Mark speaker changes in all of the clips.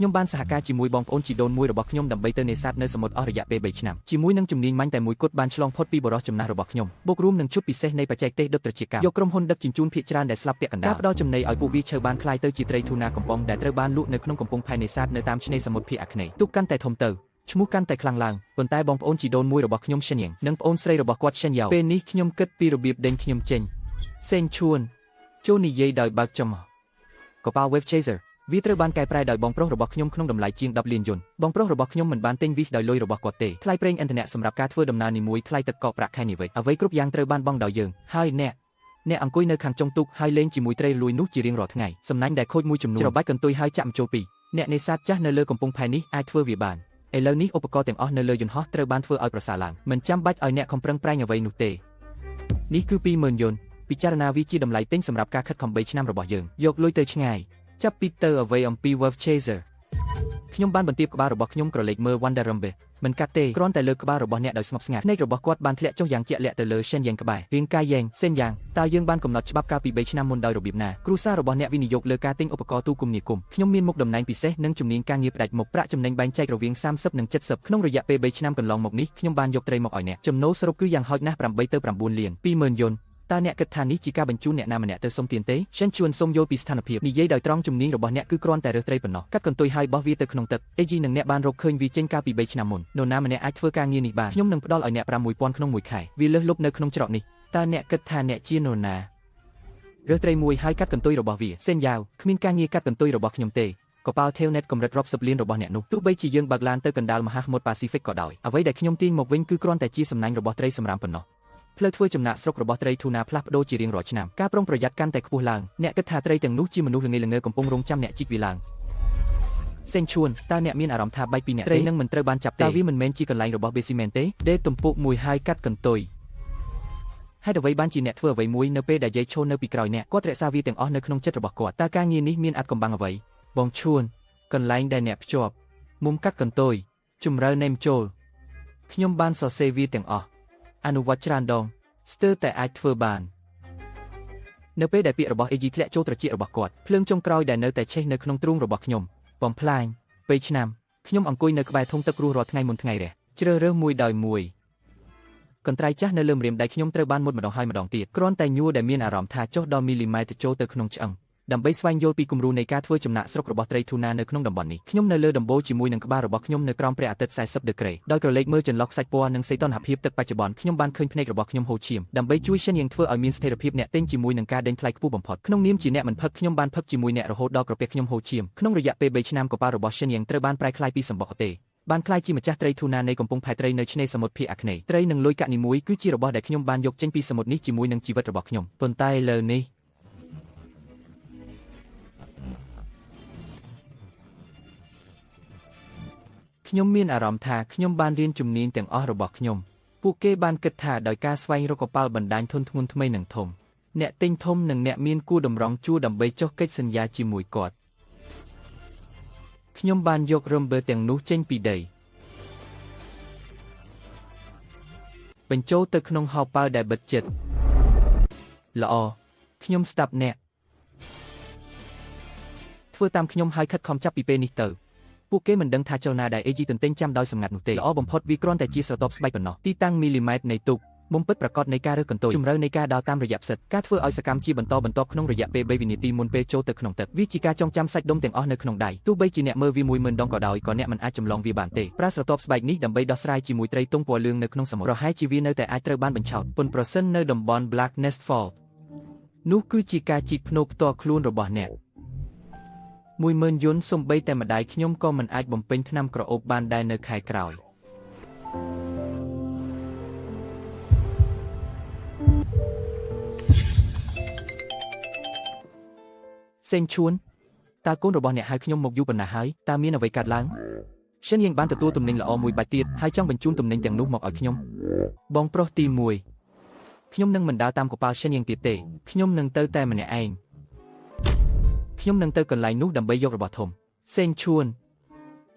Speaker 1: ខ្ញុំបានសហការជាមួយបងប្អូនជីដូនមួយរបស់ខ្ញុំដើម្បីទៅនេសាទនៅសមុទ្រអស់រយៈពេល3ឆ្នាំជាមួយនឹងជំនាញម៉ាញ់តែមួយគត់បានឆ្លងផុតពីបរិះចំណាស់របស់ខ្ញុំបូករួមនឹងឈុតពិសេសនៃបច្ចេកទេសដឹកត្រជាកម្មយកក្រុមហ៊ុនដឹកជញ្ជូនភាគច្រើនដែលស្លាប់ពាក់កណ្ដាលការផ្ដល់ចំណីឲ្យពួកវាឈើបានคล้ายទៅជាត្រីធូណាកំប៉ុងដែលត្រូវបានលក់នៅក្នុងកំពង់ផែនេសាទនៅតាមឆ្នេរសមុទ្រភាគអាគ្នេយ៍ទូកកាន់តែធំទៅឈ្មោះកាន់តែខ្លាំងឡើងប៉ុន្តែបងប្អូនជីដូនមួយរបស់ខ្ញុំឈិនយ៉ាងនិងប្អូនស្រីរបស់គាត់ឈិនយ៉ាវពេលនេះខ្ញុំគិតពីរបៀបដេញខ្ញុំចេញសេងឈួនចូលនិយាយដោយបើកចំហកប៉ាល់ Wave Chaser វាត្រូវបានកែប្រែដោយបងប្រុសរបស់ខ្ញុំក្នុងតម្លៃជាង10លានយុនបងប្រុសរបស់ខ្ញុំមិនបានទិញវីសដោយលុយរបស់គាត់ទេថ្លៃប្រេងឥន្ធនៈសម្រាប់ការធ្វើដំណើរនីមួយថ្លៃទឹកកកប្រាក់ខែនេះវិញអ្វីគ្រប់យ៉ាងត្រូវបានបង់ដោយយើងហើយអ្នកអ្នកអង្គុយនៅខាងចុងទូកហើយលេងជាមួយត្រីលួយនោះជារៀងរាល់ថ្ងៃសំណាញ់ដែលខូចមួយចំនួនច្របាច់កន្ទុយហើយចាក់ម្ជុលពីរអ្នកនេសាទចាស់នៅលើកំពង់ផែនេះអាចធ្វើវាបានឥឡូវនេះឧបករណ៍ទាំងអស់នៅលើយន្តហោះត្រូវបានធ្វើឲ្យប្រសើរឡើងមិនចាំបាច់ឲ្យអ្នកខំប្រឹងប្រែងអ្វីនោះទេនេះគឺ20000យុនពិចារណាវាជាតម្លៃទិញសម្រាប់ការខិតខំ3ឆ្នាំរបស់យើងយកលុយទៅឆ្ងាយចាប់ពីទៅអ្វីអំពី Wave Chaser ខ្ញុំបានបន្ទាបក្បាលរបស់ខ្ញុំក្រឡេកមើល Wanda Rumbe មិនកាត់ទេគ្រាន់តែលើកក្បាលរបស់អ្នកដោយស្ងប់ស្ងាត់ភ្នែករបស់គាត់បានធ្លាក់ចុះយ៉ាងជាក់លាក់ទៅលើ Shen Yang ក្បែររាងកាយយ៉េងសេនយ៉ាងតើយើងបានកំណត់ច្បាប់កាលពី3ឆ្នាំមុនដោយរបៀបណាគ្រួសាររបស់អ្នកវិនិយោគលើការទិញឧបករណ៍ទូគមនាគមន៍ខ្ញុំមានមុខតំណែងពិសេសនិងជំនាញការងារផ្ដាច់មុខប្រាក់ចំណេញបែងចែករវាង30និង70ក្នុងរយៈពេល3ឆ្នាំកន្លងមកនេះខ្ញុំបានយកត្រីមកឲ្យអ្នកចំណូលសរុបគឺយ៉ាងហោចណាស់8ទៅ9លាន20000យុនតើអ្នកគិតថានេះជាការបញ្ជូនអ្នកណាម្នាក់ទៅសុំទានទេ Shen Chuan សូមយល់ពីស្ថានភាពនិយាយដោយត្រង់ជំនាញរបស់អ្នកគឺគ្រាន់តែរើសត្រីប៉ុណ្ណោះកាត់កន្ទុយហើយបោះវាទៅក្នុងទឹក AG និងអ្នកបានរកឃើញវាចេញកាលពី3ឆ្នាំមុននរណាម្នាក់អាចធ្វើការងារនេះបានខ្ញុំនឹងផ្ដល់ឲ្យអ្នក6000ក្នុងមួយខែវាលើសលប់នៅក្នុងច្រកនេះតើអ្នកគិតថាអ្នកជានរណារើសត្រីមួយហើយកាត់កន្ទុយរបស់វាសេនយ៉ាវគ្មានការងារកាត់កន្ទុយរបស់ខ្ញុំទេកប៉ាល់ Telnet កម្រិតរាប់សិបលានរបស់អ្នកនោះទោះបីជាយើងបើកឡានទៅកណ្ដាលមហាសមុទ្រប៉ាស៊ីហ្វិកក៏ដោយអ្វីដែលខ្ញុំទាញមកវិញគឺគ្រាន់តែជាសំណាញ់របស់ត្រីសម្រាមប៉ុណ្ណោះផ្លូវធ្វើចំណាកស្រុករបស់ត្រីធូណាផ្លាស់ប្ដូរជារៀងរាល់ឆ្នាំការប្រុងប្រយ័ត្នកាន់តែខ្ពស់ឡើងអ្នកគិតថាត្រីទាំងនោះជាមនុស្សល្ងេល្ងើកំពុងរងចាំអ្នកជីកវាឡើងសេងឈួនតើអ្នកមានអារម្មណ៍ថាបែកពីអ្នកត្រីនឹងមិនត្រូវបានចាប់ទេតើវាមិនមែនជាកន្លែងរបស់បេស៊ីមែនទេដេទំពុកមួយហើយកាត់កន្ទុយហេតុអ្វីបានជាអ្នកធ្វើអ្វីមួយនៅពេលដែលយាយឈូននៅពីក្រោយអ្នកគាត់រក្សាវាទាំងអស់នៅក្នុងចិត្តរបស់គាត់តើការងារនេះមានអាថ៌កំបាំងអ្វីបងឈួនកន្លែងដែលអ្នកភ្ជាប់មុំកាត់កន្ទុយជំរឿណែមចូលខ្ញុំបានសរសេរវាទាំងអស់អនុវត្តច្រើនដងស្ទើរតែអាចធ្វើបាននៅពេលដែលពាក្យរបស់ AG ធ្លាក់ចូលត្រចៀករបស់គាត់ភ្លើងចុងក្រោយដែលនៅតែឆេះនៅក្នុងទ្រូងរបស់ខ្ញុំបំផ្លាញពេលឆ្នាំខ្ញុំអង្គុយនៅក្បែរធុងទឹករស់រាល់ថ្ងៃមុនថ្ងៃរះជ្រើសរើសមួយដោយមួយកន្ត្រៃចាស់នៅលើម្រាមដៃខ្ញុំត្រូវបានមុតម្ដងហើយម្ដងទៀតគ្រាន់តែញួរដែលមានអារម្មណ៍ថាចុះដល់មីលីម៉ែត្រចូលទៅក្នុងឆ្អឹងដើម្បីស្វែងយល់ពីគំរូនៃការធ្វើចំណាកស្រុករបស់ត្រីធូណានៅក្នុងតំបន់នេះខ្ញុំនៅលើដំបូលជាមួយនឹងក្បាលរបស់ខ្ញុំនៅក្រោមព្រះអាទិត្យ40ដឺក្រេដោយក្រឡេកមើលចន្លោះខ្សាច់ពណ៌និងសីតុណ្ហភាពទឹកបច្ចុប្បន្នខ្ញុំបានឃើញភ្នែករបស់ខ្ញុំហូរឈាមដើម្បីជួយရှင်យ៉ាងធ្វើឲ្យមានស្ថិរភាពអ្នកទិញជាមួយនឹងការដេញថ្លៃខ្ពស់បំផុតក្នុងនាមជាអ្នកមិនផឹកខ្ញុំបានផឹកជាមួយអ្នករហូតដល់ក្រពះខ្ញុំហូរឈាមក្នុងរយៈពេល3ឆ្នាំកប៉ាល់របស់ရှင်យ៉ាងត្រូវបានប្រែក្លាយពីសម្បកទេបានក្លាយជាម្ចាស់ត្រីធូណានៃកំពង់ផែត្រីនៅឆ្នេរសមុទ្រភាគអាគ្នេយ៍ត្រីនិងលុយកាក់នីមួយគឺជារបស់ដែលខ្ញុំបានយកចេញពីសមុទ្រនេះជាមួយនឹងជីវិតរបស់ខ្ញុំប៉ុន្តែឥឡូវនេះខ្ញុំមានអារម្មណ៍ថាខ្ញុំបានរៀនជំនាញទាំងអស់របស់ខ្ញុំពួកគេបានគិតថាដោយការស្វែងរកកប៉ាល់បណ្ដាញធនធ្ងន់ថ្មីនិងធំអ្នកទិញធំនិងអ្នកមានគួរតម្រង់ជួរដើម្បីចុះកិច្ចសន្យាជាមួយគាត់ខ្ញុំបានយករំបើទាំងនោះចេញពីដីបញ្ចូលទៅក្នុងហោប៉ៅដែលបិទជិតល្អខ្ញុំស្ដាប់អ្នកធ្វើតាមខ្ញុំហើយខិតខំចាប់ពីពេលនេះទៅពួកគេមិនដឹងថាចលនាដែល AG ទន្ទិញចាំដោយសម្ងាត់នោះទេល្អបំផុតវាគ្រាន់តែជាស្រទាប់ស្បែកប៉ុណ្ណោះទីតាំងមីលីម៉ែត្រនៃទូកមុំពិតប្រាកដនៃការរើសកន្ទុយជំរឿនៃការដើរតាមរយៈផ្សិតការធ្វើឲ្យសកម្មជាបន្តបន្ទាប់ក្នុងរយៈពេល3វិនាទីមុនពេលចូលទៅក្នុងទឹកវាជាការចងចាំសាច់ដុំទាំងអស់នៅក្នុងដៃទោះបីជាអ្នកមើលវា10000ដងក៏ដោយក៏អ្នកមិនអាចចម្លងវាបានទេប្រើស្រទាប់ស្បែកនេះដើម្បីដោះស្រាយជាមួយត្រីទង់ពណ៌លឿងនៅក្នុងសមុទ្រប្រហែលជាវានៅតែអាចត្រូវបានបញ្ឆោតប៉ុន្តែប្រសិននៅតំបន់ Black Nest Fall នោះគឺជាការជីកភ្នូផ្ទាល់ខ្លួនរបស់អ្នក10000យុនសំបីតែម្ដាយខ្ញុំក៏មិនអាចបំពេញថ្នាំក្រអូបបានដែរនៅខែក្រោយសេងឈួនតើកូនរបស់អ្នកហៅខ្ញុំមកយូរប៉ុណ្ណាហើយតើមានអ្វីកើតឡើងရှင်យើងបានទទួលទំនិញល្អមួយបាច់ទៀតហើយចង់បញ្ជូនទំនិញទាំងនោះមកឲ្យខ្ញុំបងប្រុសទី1ខ្ញុំនឹងមិនដើរតាមកប៉ាល់ရှင်យើងទៀតទេខ្ញុំនឹងទៅតែម្នាក់ឯងខ្ញុំនឹងទៅកន្លែងនោះដើម្បីយករបស់ធំសេងឈួន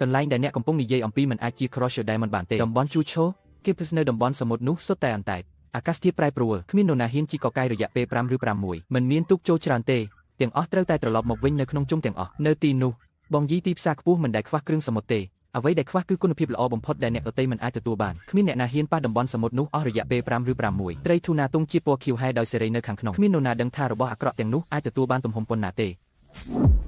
Speaker 1: កន្លែងដែលអ្នកកំពុងនិយាយអំពីមិនអាចជា Crusher Diamond បានទេតំបន់ជួឈោគេពិសនៅតំបន់សមុទ្រនោះសុទ្ធតែអន្តែតអាកាសធាតុប្រែប្រួលគ្មាននរណាហ៊ានជីកកកាយរយៈពេល5ឬ6មិនមានទូកចូលច្រើនទេទាំងអស់ត្រូវតែត្រឡប់មកវិញនៅក្នុងជុំទាំងអស់នៅទីនោះ បងយីទីផ្សារខ្ពស់មិនដែលខ្វះគ្រឿងសមុទ្រទេអ្វីដែលខ្វះគឺគុណភាពល្អបំផុតដែលអ្នកដទៃមិនអាចទទួលបានគ្មានអ្នកណាហ៊ានប៉ះតំបន់សមុទ្រនោះអស់រយៈពេល5ឬ6ត្រីធូណាទង់ជាតិពណ៌ខៀវហែដោយសេរីនៅខាងក្នុងគ្មាននរណាដឹងថារបស់អាក្រក់ទាំងនោះអាចទទួលបានទំហំប៉ុណ្ណាទេ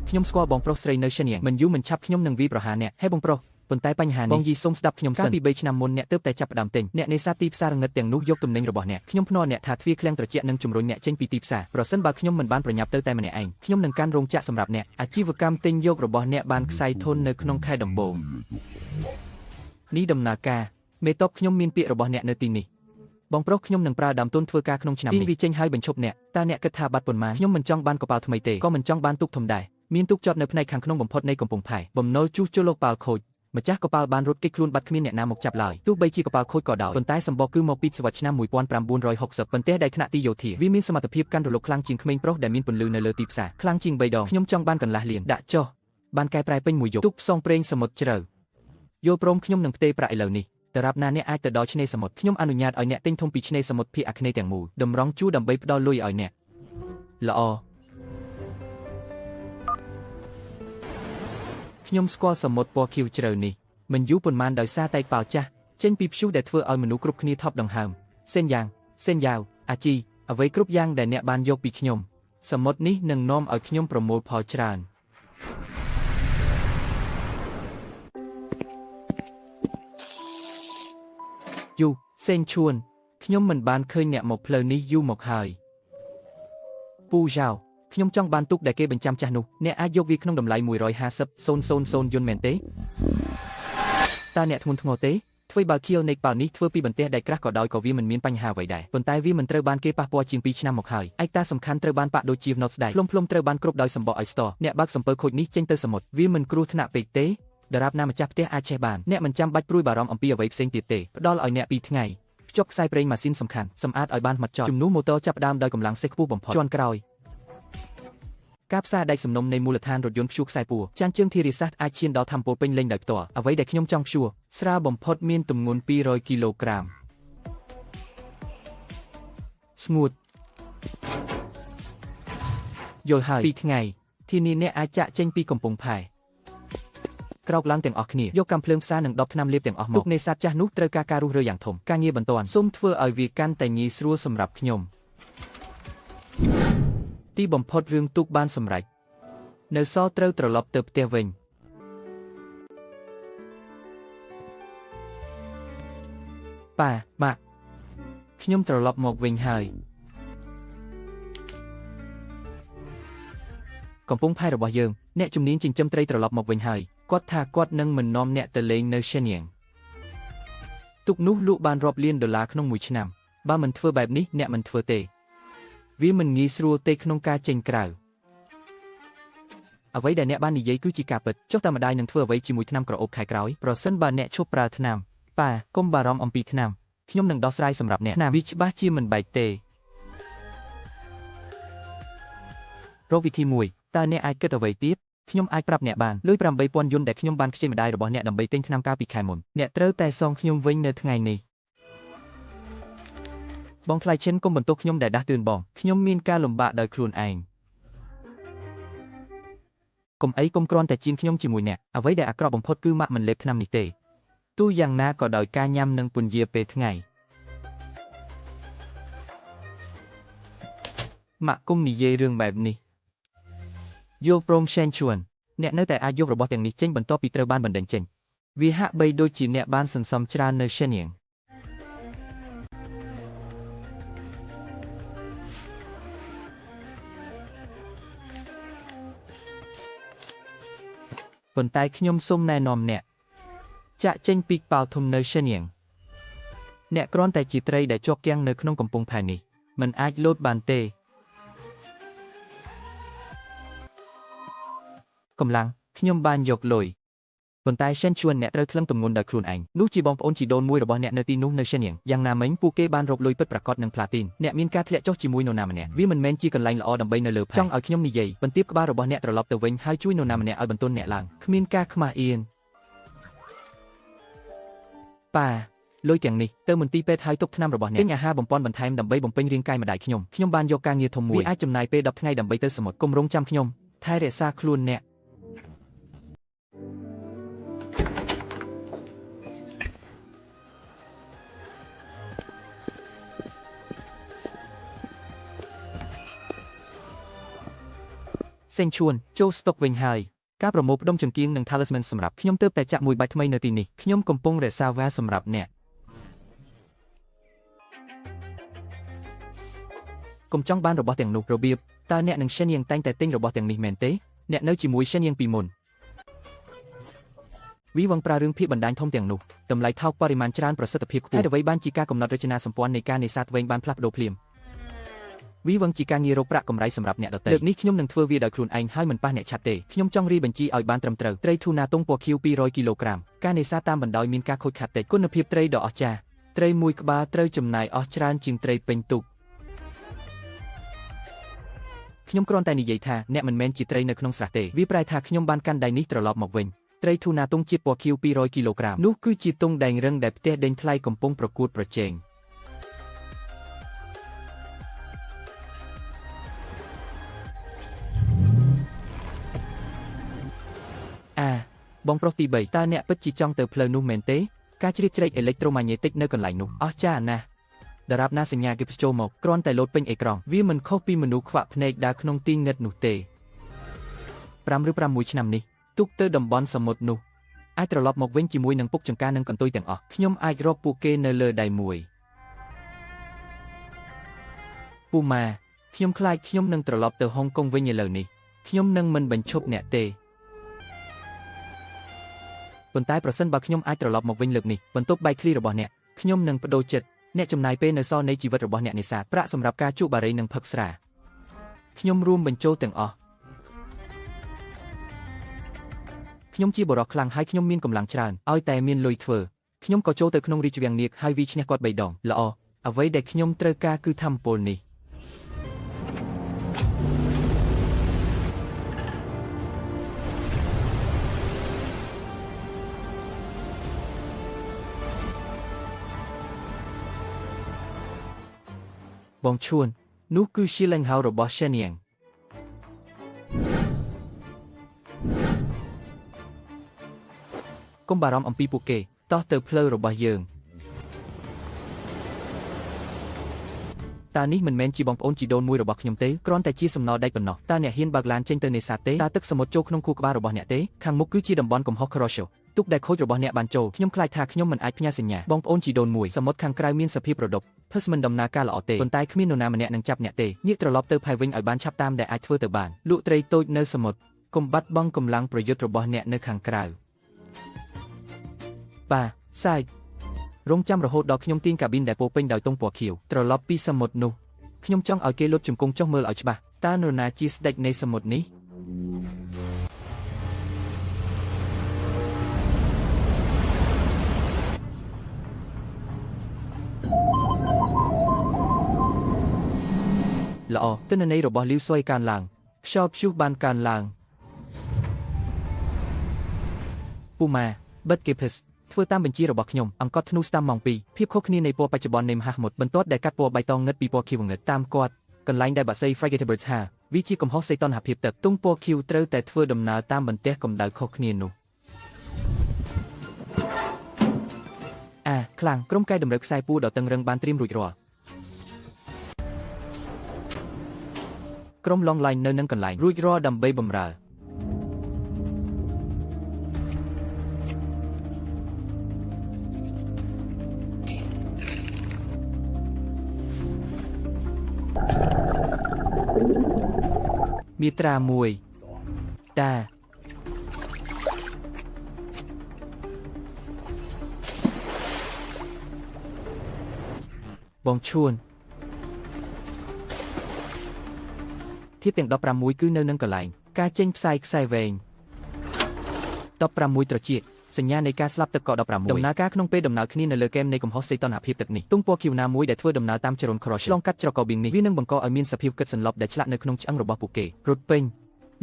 Speaker 1: ខ្ញុំស្គាល់បងប្រុសស្រីនៅសេនៀងមិនយូរមិនឆាប់ខ្ញុំនឹងវាយប្រហារអ្នកហេបងប្រុសប៉ុន្តែបញ្ហានេះបងយីសូមស្ដាប់ខ្ញុំសិនកាលពី3ឆ្នាំមុនអ្នកទើបតែចាប់ផ្ដើមទិញអ្នកនេសាទទីផ្សារងឹតទាំងនោះយកទំនិញរបស់អ្នកខ្ញុំភ្នាល់អ្នកថាទ្វារឃ្លាំងត្រជាក់នឹងជំរុញអ្នកចេញពីទីផ្សារប្រសិនបើខ្ញុំមិនបានប្រញាប់ទៅតែម្នាក់ឯងខ្ញុំនឹងកាន់រោងចក្រសម្រាប់អ្នកអាជីវកម្មទិញយករបស់អ្នកបានខ្សែធននៅក្នុងខែដំបូងនេះដំណើរការមេតបខ្ញុំមានពាក្យរបស់អ្នកនៅទីនេះបងប្រុសខ្ញុំនឹងប្រើដើមទុនធ្វើការក្នុងឆ្នាំនេះទាញវាចេញហើយបញ្ឈប់អ្នកតើអ្នកគិតថាបាត់ប៉ុន្មានខ្ញុំមិនចង់បានកប៉ាល់ថ្មីទេក៏មិនចង់បានទូកធំដែរមានទូកចតនៅផ្នែកខាងក្នុងបំផុតនៃកំពង់ផែបំណុលជួសជុលលោកប៉ាល់ខូចម្ចាស់កប៉ាល់បានរត់គេចខ្លួនបាត់គ្មានអ្នកណាមកចាប់ឡើយទោះបីជាកប៉ាល់ខូចក៏ដោយប៉ុន្តែសម្បកគឺមកពីសវត្សឆ្នាំ1960ប៉ុន្តែដែលថ្នាក់ទីយោធាវាមានសមត្ថភាពកាន់រលកខ្លាំងជាងក្មេងប្រុសដែលមានពន្លឺនៅលើទីផ្សារខ្លាំងជាង3ដងខ្ញុំចង់បានកន្លះលានដាក់ចុះបានកែប្រែពេញមួយយប់ទូកផ្សងព្រេងសមុទ្រជ្រៅយល់ព្រមខ្ញុំនឹងផ្ទេរប្រាក់ឥឡូវនេះដរាបណាអ្នកអាចទៅដល់ឆ្នេរសមុទ្រខ្ញុំអនុញ្ញាតឲ្យអ្នកទិញធំពីឆ្នេរសមុទ្រភាគអាគ្នេយ៍ទាំងមូលតម្រង់ជួរដើម្បីផ្ដល់លុយឲ្យអ្នកល្អខ្ញុំស្គាល់សមុទ្រពណ៌ខៀវជ្រៅនេះមិនយូរប៉ុន្មានដោយសារតែប៉ាល់ចាស់ចេញពីព្យុះដែលធ្វើឲ្យមនុស្សគ្រប់គ្នាថប់ដង្ហើមសេនយ៉ាងសេនយ៉ាវអាជីអ្វីគ្រប់យ៉ាងដែលអ្នកបានយកពីខ្ញុំសមុទ្រនេះនឹងនាំឲ្យខ្ញុំប្រមូលផលច្រើនយូសេនឈួនខ្ញុំមិនបានឃើញអ្នកមកផ្លូវនេះយូរមកហើយពូយ៉ាវខ្ញុំចង់បានទូកដែលគេបញ្ចាំចាស់នោះអ្នកអាចយកវាក្នុងតម្លៃ150,000យុនមែនទេតើអ្នកធ្ងន់ធ្ងរទេធ្វើបើខៀវនៃប៉ាល់នេះធ្វើពីបន្ទះដែកក្រាស់ក៏ដោយក៏វាមិនមានបញ្ហាអ្វីដែរប៉ុន្តែវាមិនត្រូវបានគេប៉ះពាល់ជាង2ឆ្នាំមកហើយឯកតាសំខាន់ត្រូវបានប៉ាក់ដូចជាណូតស្ដែកភ្លុំភ្លុំត្រូវបានគ្រប់ដោយសម្បកឲ្យស្ទអ្នកបើកសំពើខូចនេះចេញទៅសមុទ្រវាមិនគ្រោះថ្នាក់ពេកទេដរាបណាម្ចាស់ផ្ទះអាចឆេះបានអ្នកមិនចាំបាច់ព្រួយបារម្ភអំពីអ្វីផ្សេងទៀតទេផ្ដល់ឲ្យអ្នក2ថ្ងៃភ្ជាប់ខ្សែប្រេងម៉ាស៊ីនសំខាន់សម្អាតឲ្យបានម៉ត់ចត់ជំនួសម៉ូទ័រចាប់ផ្ដើមដោយកម្លាំងសេះខ្ពស់បំផុតជាន់ក្រោយការផ្សារដែកសំណុំនៃមូលដ្ឋានរថយន្តព្យួរខ្សែពួរចានជើងធារាសាស្ត្រអាចឈានដល់ធម្មពលពេញលេញដោយផ្ទាល់អ្វីដែលខ្ញុំចង់ព្យួរស្រាលបំផុតមានទម្ងន់200គីឡូក្រាមស្ងួតយល់ហើយ2ថ្ងៃធានាអ្នកអាចចាក់ចេញពីកំពង់ផែក្រោកឡើងទាំងអស់គ្នាយកកាំភ្លើងផ្សារនិង10ថ្នាំលាបទាំងអស់មកទូកនេសាទចាស់នោះត្រូវការការរុះរើយ៉ាងធំការងារបន្ទាន់សូមធ្វើឲ្យវាកាន់តែងាយស្រួលសម្រាប់ខ្ញុំទីបំផុតរឿងទូកបានសម្រេចនៅសល់ត្រូវត្រឡប់ទៅផ្ទះវិញប៉ាម៉ាក់ខ្ញុំត្រឡប់មកវិញហើយកំពង់ផែរបស់យើងអ្នកជំនាញចិញ្ចឹមត្រីត្រឡប់មកវិញហើយគាត់ថាគាត់នឹងមិននាំអ្នកទៅលេងនៅសេនៀងទូកនោះលក់បានរាប់លានដុល្លារក្នុងមួយឆ្នាំបើមិនធ្វើបែបនេះអ្នកមិនធ្វើទេវាមិនងាយស្រួលទេក្នុងការចេញក្រៅអ្វីដែលអ្នកបាននិយាយគឺជាការពិតចុះតាមម្ដាយនឹងធ្វើអ្វីជាមួយថ្នាំក្រអូបខែក្រោយប្រសិនបើអ្នកឈប់ប្រើថ្នាំប៉ាកុំបារម្ភអំពីថ្នាំខ្ញុំនឹងដោះស្រាយសម្រាប់អ្នកថ្នាំវាច្បាស់ជាមិនបែកទេរកវិធីមួយតើអ្នកអាចគិតអ្វីទៀតខ្ញុំអាចប្រាប់អ្នកបានលុយ8000យុនដែលខ្ញុំបានខ្ចីម្ដាយរបស់អ្នកដើម្បីទិញថ្នាំកាលពីខែមុនអ្នកត្រូវតែសងខ្ញុំវិញនៅថ្ងៃនេះបងថ្លៃឈិនកុំបន្ទោសខ្ញុំដែលដាស់តឿនបងខ្ញុំមានការលំបាកដោយខ្លួនឯងកុំអីកុំគ្រាន់តែជៀនខ្ញុំជាមួយអ្នកអ្វីដែលអាក្រក់បំផុតគឺម៉ាក់មិនលេបថ្នាំនេះទេទោះយ៉ាងណាក៏ដោយការញ៉ាំនឹងពន្យាពេលថ្ងៃម៉ាក់គុំនិយាយរឿងបែបនេះយល់ព្រមសែនឈួនអ្នកនៅតែអាចយករបស់ទាំងនេះចេញបន្ទាប់ពីត្រូវបានបណ្តេញចេញវាហាក់បីដូចជាអ្នកបានសន្សំច្រើននៅសេនៀងប៉ុន្តែខ្ញុំសូមណែនាំអ្នកចាក់ចេញពីប៉ាល់ធំនៅសេនៀងអ្នកគ្រាន់តែជាត្រីដែលជាប់គាំងនៅក្នុងកំពង់ផែនេះមិនអាចលោតបានទេកម្លាំងខ្ញុំបានយកលុយប៉ុន្តែសេនឈួនអ្នកត្រូវថ្លឹងទម្ងន់ដោយខ្លួនឯងនោះជាបងប្អូនជីដូនមួយរបស់អ្នកនៅទីនោះនៅសេនៀងយ៉ាងណាមិញពួកគេបានរកលុយពិតប្រាកដនិងផ្លាទីនអ្នកមានការធ្លាក់ចុះជាមួយនរណាម្នាក់វាមិនមែនជាកន្លែងល្អដើម្បីនៅលើផែចង់ឲ្យខ្ញុំនិយាយបន្ទាបក្បាលរបស់អ្នកត្រឡប់ទៅវិញហើយជួយនរណាម្នាក់ឲ្យបន្ទន់អ្នកឡើងគ្មានការខ្មាស់អៀនប៉ាលុយទាំងនេះទៅមន្ទីរពេទ្យហើយទុកថ្នាំរបស់អ្នកទិញអាហារបំពន់បន្ថែមដើម្បីបំពេញរាងកាយម្ដាយខ្ញុំខ្ញុំបានយកការងារធំមួយវាអាចចំណាយពេល10ថ្ងៃដើម្បីទៅសមុទ្រកុំរងចាំខ្ញុំថែរក្សាខ្លួនអ្នក សេងឈួនចូលស្តុកវិញហើយការប្រមូលផ្ដុំចង្គៀងនិង talisman សម្រាប់ខ្ញុំទើបតែចាក់មួយបាច់ថ្មីនៅទីនេះខ្ញុំកំពុងរក្សាវ៉ាសម្រាប់អ្នកកុំចង់បានរបស់ទាំងនោះរបៀបតើអ្នកនិង Shen Yang តែងតែទិញរបស់ទាំងនេះមែនទេអ្នកនៅជាមួយ Shen Yang ពីមុនវីវងប្រើរឿងភាគបណ្ដាញធំទាំងនោះតម្លៃថោកបរិមាណច្រើនប្រសិទ្ធភាពខ្ពស់ហេតុអ្វីបានជាការកំណត់រចនាសម្ព័ន្ធនៃការនេសាទវែងបានផ្លាស់ប្ដូរភ្លាមវីវងជាការងាររកប្រាក់កម្រៃសម្រាប់អ្នកដទៃលើកនេះខ្ញុំនឹងធ្វើវាដោយខ្លួនឯងហើយមិនប៉ះអ្នកឆាត់ទេខ្ញុំចង់រីបញ្ជីឲ្យបានត្រឹមត្រូវត្រីធូណាតុងពណ៌ខៀវ200គីឡូក្រាមការនេសាទតាមបណ្ដោយមានការខូចខាតតិចគុណភាពត្រីដ៏អស្ចារ្យត្រីមួយក្បាលត្រូវចំណាយអស់ច្រើនជាងត្រីពេញទូកខ្ញុំគ្រាន់តែនិយាយថាអ្នកមិនមែនជាត្រីនៅក្នុងស្រះទេវាប្រែថាខ្ញុំបានកាន់ដៃនេះត្រឡប់មកវិញត្រីធូណាតុងជាតិពណ៌ខៀវ200គីឡូក្រាមនោះគឺជាតុងដែងរឹងដែលផ្ទះដេញថ្លៃកំពុងប្រកួតប្រជែងអាបងប្រុសទី3តើអ្នកពិតជាចង់ទៅផ្លូវនោះមែនទេការជ្រៀតជ្រែកអេឡិចត្រូម៉ាញេទិកនៅកន្លែងនោះអស្ចារ្យណាស់ដរាបណាសញ្ញាគេចូលមកគ្រាន់តែលោតពេញអេក្រង់វាមិនខុសពីមនុស្សខ្វាក់ភ្នែកដើរក្នុងទីងឹតនោះទេ5ឬ6ឆ្នាំនេះទុកទៅតំបន់សមុទ្រនោះអាចត្រឡប់មកវិញជាមួយនឹងពុកចង្ការនិងកន្ទុយទាំងអស់ខ្ញុំអាចរកពួកគេនៅលើដៃមួយពូម៉ាខ្ញុំខ្លាចខ្ញុំនឹងត្រឡប់ទៅហុងកុងវិញឥឡូវនេះខ្ញុំនឹងមិនបញ្ឈប់អ្នកទេប៉ុន្តែប្រសិនបើខ្ញុំអាចត្រឡប់មកវិញលើកនេះបន្ទប់បែកធ្លីរបស់អ្នកខ្ញុំនឹងបដូរចិត្តអ្នកចំណាយពេលនៅសល់នៃជីវិតរបស់អ្នកនេសាទប្រាក់សម្រាប់ការជក់បារីនិងផឹកស្រាខ្ញុំរួមបញ្ចូលទាំងអស់ខ្ញុំជាបុរសខ្លាំងហើយខ្ញុំមានកម្លាំងច្រើនឲ្យតែមានលុយធ្វើខ្ញុំក៏ចូលទៅក្នុងរាជវាំងនាគហើយវាឈ្នះគាត់3ដងល្អអ្វីដែលខ្ញុំត្រូវការគឺធម្មពលនេះបងឈួននោះគឺឈីលេងហៅរបស់ Shen Yang កុំបារម្ភអំពីពួកគេតោះទៅផ្លូវរបស់យើងតើនេះមិនមែនជាបងប្អូនជីដូនមួយរបស់ខ្ញុំទេគ្រាន់តែជាសំណល់ដែកប៉ុណ្ណោះតើអ្នកហ៊ានបើកឡានចេញទៅនេសាទទេតើទឹកសមុទ្រចូលក្នុងខួរក្បាលរបស់អ្នកទេខាងមុខគឺជាតំបន់កំហុស Kuroshio ទុកដែលខូចរបស់អ្នកបានចូលខ្ញុំខ្លាចថាខ្ញុំមិនអាចផ្ញើសញ្ញាបងប្អូនជីដូនមួយសមុទ្រខាងក្រៅមានសភាពរដុបភឹសមិនដំណើរការល្អទេប៉ុន្តែគ្មាននរណាម្នាក់នឹងចាប់អ្នកទេងាកត្រឡប់ទៅផែវិញឲ្យបានឆាប់តាមដែលអាចធ្វើទៅបានលក់ត្រីតូចនៅសមុទ្រកុំបាត់បង់កម្លាំងប្រយុទ្ធរបស់អ្នកនៅខាងក្រៅបាសាយរងចាំរហូតដល់ខ្ញុំទាញកាប៊ីនដែលពោពេញដោយទង់ពណ៌ខៀវត្រឡប់ពីសមុទ្រនោះខ្ញុំចង់ឲ្យគេលុតជង្គង់ចុះមើលឲ្យច្បាស់តើនរណាជាស្ដេចនៃសមុទ្រនេះល្អទិន្នន័យរបស់លីវស៊ុយកើនឡើងខ្យល់ព្យុះបានកើនឡើងពូម៉ាបិទគេភឹសធ្វើតាមបញ្ជារបស់ខ្ញុំអង្កត់ធ្នូស្តាំម៉ោង2ភាពខុសគ្នានៃពណ៌បច្ចុប្បន្ននៃមហាសមុទ្របន្ទាត់ដែលកាត់ពណ៌បៃតងងឹតពីពណ៌ខៀវងឹតតាមគាត់កន្លែងដែលបាក់សី Frigate Birds ហាវាជាកំហុសសីតុណ្ហភាពទឹកទង់ពណ៌ខៀវត្រូវតែធ្វើដំណើរតាមបន្ទះកម្ដៅខុសគ្នានោះអាខ្លាំងក្រុមកែតម្រូវខ្សែពួរដ៏តឹងរឹងបានត្រៀមរួចរាល់ក្រុម Long Line នៅនឹងកន្លែងរួចរាល់ដើម្បីបម្រើមាត្រា1តាបងឈួនធៀបទាំង16គឺនៅនឹងកន្លែងការចេញផ្សាយខ្សែវែង16ត្រចៀកសញ្ញានៃការស្លាប់ទឹកក16ដំណើរការក្នុងពេលដំណើរគ្នានៅលើគែមនៃកំហុសសីតុណ្ហភាពទឹកនេះទង់ពណ៌ខៀវណាមួយដែលធ្វើដំណើរតាមចរន្ត Kuroshio ឆ្លងកាត់ច្រករបៀងនេះវានឹងបង្កឲ្យមានសភាពគិតសន្លប់ដែលឆ្លាក់នៅក្នុងឆ្អឹងរបស់ពួកគេរត់ពេញ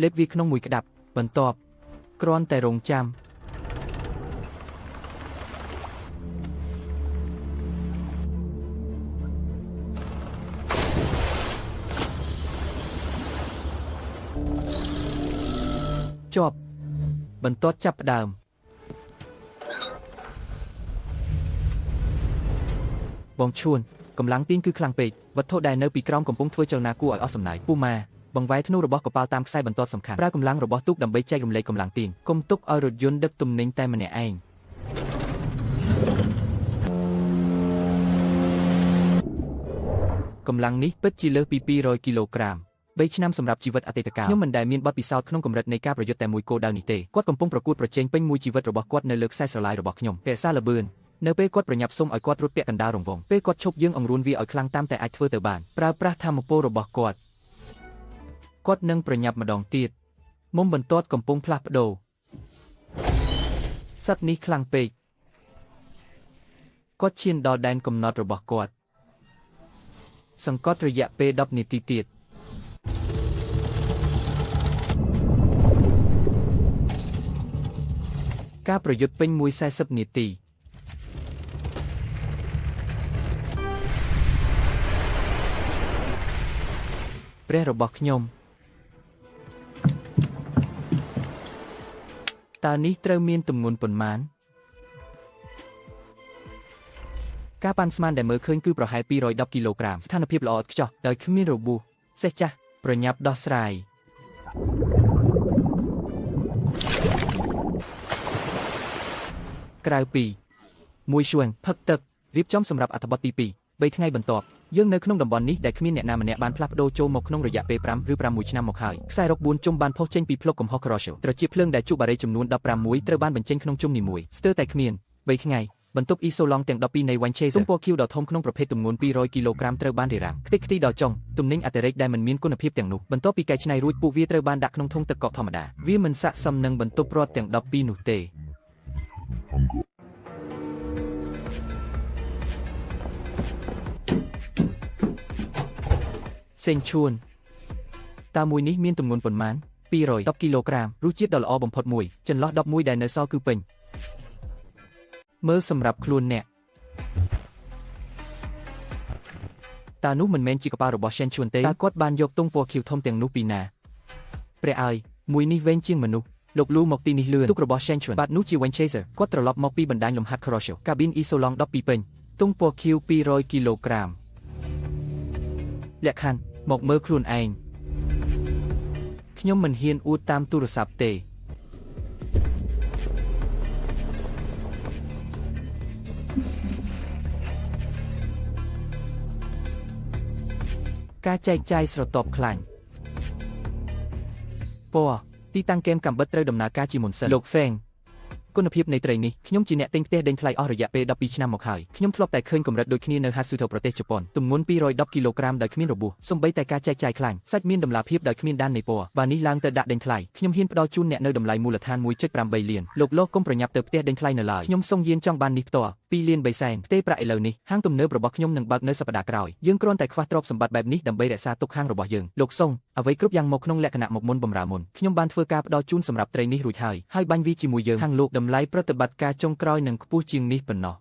Speaker 1: លេបវាក្នុងមួយក្តាប់បន្ទាប់គ្រាន់តែរងចាំជាប់បន្ទាត់ចាប់ផ្ដើមបងឈួនកម្លាំងទាញគឺខ្លាំងពេកវត្ថុដែលនៅពីក្រោមកំពុងធ្វើចលនាគួរឲ្យអស់សំណើចពូម៉ា បង្វែរធ្នូរបស់កប៉ាល់តាមខ្សែបន្ទាត់សំខាន់ប្រើកម្លាំងរបស់ទូកដើម្បីចែករំលែកកម្លាំងទាញកុំទុកឲ្យរថយន្តដឹកទំនិញតែម្នាក់ឯងកម្លាំងនេះពិតជាលើសពី200គីឡូក្រាម3ឆ្នាំសម្រាប់ជីវិតអតីតកាលខ្ញុំមិនដែលមានបទពិសោធន៍ក្នុងកម្រិតនៃការប្រយុទ្ធតែមួយគោលដៅនេះទេគាត់កំពុងប្រកួតប្រជែងពេញមួយជីវិតរបស់គាត់នៅលើខ្សែស្រឡាយរបស់ខ្ញុំរក្សាល្បឿននៅពេលគាត់ប្រញាប់សុំឲ្យគាត់រត់ពាក់កណ្ដាលរង្វង់ពេលគាត់ឈប់យើងអង្រួនវាឲ្យខ្លាំងតាមតែអាចធ្វើទៅបានប្រើប្រាស់ធម៌ពលរបស់គាត់គាត់នឹងប្រញាប់ម្ដងទៀតមុំបន្ទាត់កំពុងផ្លាស់ប្ដូរសត្វនេះខ្លាំងពេកគាត់ឈានដល់ដែនកំណត់របស់គាត់សង្កត់រយៈពេល10នាទីទៀតការប្រយុទ្ធពេញមួយ40នាទីព្រះរបស់ខ្ញុំតើនេះត្រូវមានទម្ងន់ប៉ុន្មានការប៉ាន់ស្មានដែលមើលឃើញគឺប្រហែល210គីឡូក្រាមស្ថានភាពល្អឥតខ្ចោះដោយគ្មានរបួសសេះចាស់ប្រញាប់ដោះស្រាយក្រៅពីមួយជួងផឹកទឹករៀបចំសម្រាប់អត្ថបទទី2 3ថ្ងៃបន្ទាប់យើងនៅក្នុងតំបន់នេះដែលគ្មានអ្នកណាម្នាក់បានផ្លាស់ប្ដូរចូលមកក្នុងរយៈពេល5ឬ6ឆ្នាំមកហើយខ្សែរ៉ុក4ជុំបានផុសចេញពីផ្លុកកំហុសក្រ៉ូសត្រជាភ្លើងដែលជក់បារីចំនួន16ត្រូវបានបញ្ចេញក្នុងជុំនីមួយស្ទើរតែគ្មាន3ថ្ងៃបន្ទប់អ៊ីសូឡង់ទាំង12នៃ Winchester ទំព័រខៀវដ៏ធំក្នុងប្រភេទទម្ងន់200គីឡូក្រាមត្រូវបានរារាំងខ្ទេចខ្ទីដល់ចុងទំនិញអតិរេកដែលមិនមានគុណភាពទាំងនោះបន្ទាប់ពីកែច្នៃរួចពួកវាត្រូវបានដាក់ក្នុងធុងទឹកកកធម្មតាវាមិនស័ក្តិសមនឹងបន្ទប់រត់ទាំង12នោះទេសេងឈួនតើមួយនេះមានទម្ងន់ប៉ុន្មាន210គីឡូក្រាមរសជាតិដ៏ល្អបំផុតមួយចន្លោះ11ដែលនៅសល់គឺពេញមើលសម្រាប់ខ្លួនអ្នកតើនោះមិនមែនជាកប៉ាល់របស់ Shen Chuan ទេតើគាត់បានយកទង់ពណ៌ខៀវធំទាំងនោះពីណាព្រះអើយមួយនេះវែងជាងមនុស្សលោកលូមកទីនេះលឿនទូករបស់ Shen Chuan បាទនោះជា Winchester គាត់ត្រឡប់មកពីបណ្ដាញលំហាត់ Crossio កាប៊ីនអ៊ីសូឡង់12ពេញទង់ពណ៌ខៀវ200គីឡូក្រាមលក្ខខណ្ឌមកមើលខ្លួនឯងខ្ញុំមិនហ៊ានអួតតាមទូរស័ព្ទទេការចែកចាយស្រទាប់ខ្លាញ់ពណ៌ទីតាំងគែមកាំបិតត្រូវដំណើរការជាមុនសិនលោកហ្វេងគុណភាពនៃត្រីនេះខ្ញុំជាអ្នកទិញផ្ទះដេញថ្លៃអស់រយៈពេល12ឆ្នាំមកហើយខ្ញុំធ្លាប់តែឃើញកម្រិតដូចគ្នានៅ Hatsuto ប្រទេសជប៉ុនទម្ងន់210គីឡូក្រាមដោយគ្មានរបួសសូម្បីតែការចែកចាយខ្លាញ់សាច់មានតម្លាភាពដោយគ្មានដាននៃពណ៌បើនេះឡើងទៅដាក់ដេញថ្លៃខ្ញុំហ៊ានផ្ដល់ជូនអ្នកនៅតម្លៃមូលដ្ឋាន 1.8 លានលោកលោកកុំប្រញាប់ទៅផ្ទះដេញថ្លៃនៅឡើយខ្ញុំសុងយានចង់បាននេះផ្ទាល់2លាន3សែនផ្ទេប្រាក់ឥឡូវនេះហាងទំនើបរបស់ខ្ញុំនឹងបើកនៅសប្តាហ៍ក្រោយយើងគ្រាន់តែខ្វះទ្រព្យសម្បត្តិបែបនេះដើម្បីរក្សាទុកហាងរបស់យើងលោកសុងអ្វីគ្រប់យ៉ាងមកក្នុងលក្ខណៈមកមុនបំរើមុនខ្ញុំបានធ្វើការផ្ដល់ជូនសម្រាប់ត្រីនេះរួចហើយហើយបាញ់វាជាមួយយើងហាងលោកតម្លៃប្រតិបត្តិការចុងក្រោយនឹងខ្ពស់ជាងនេះប៉ុណ្ណោះ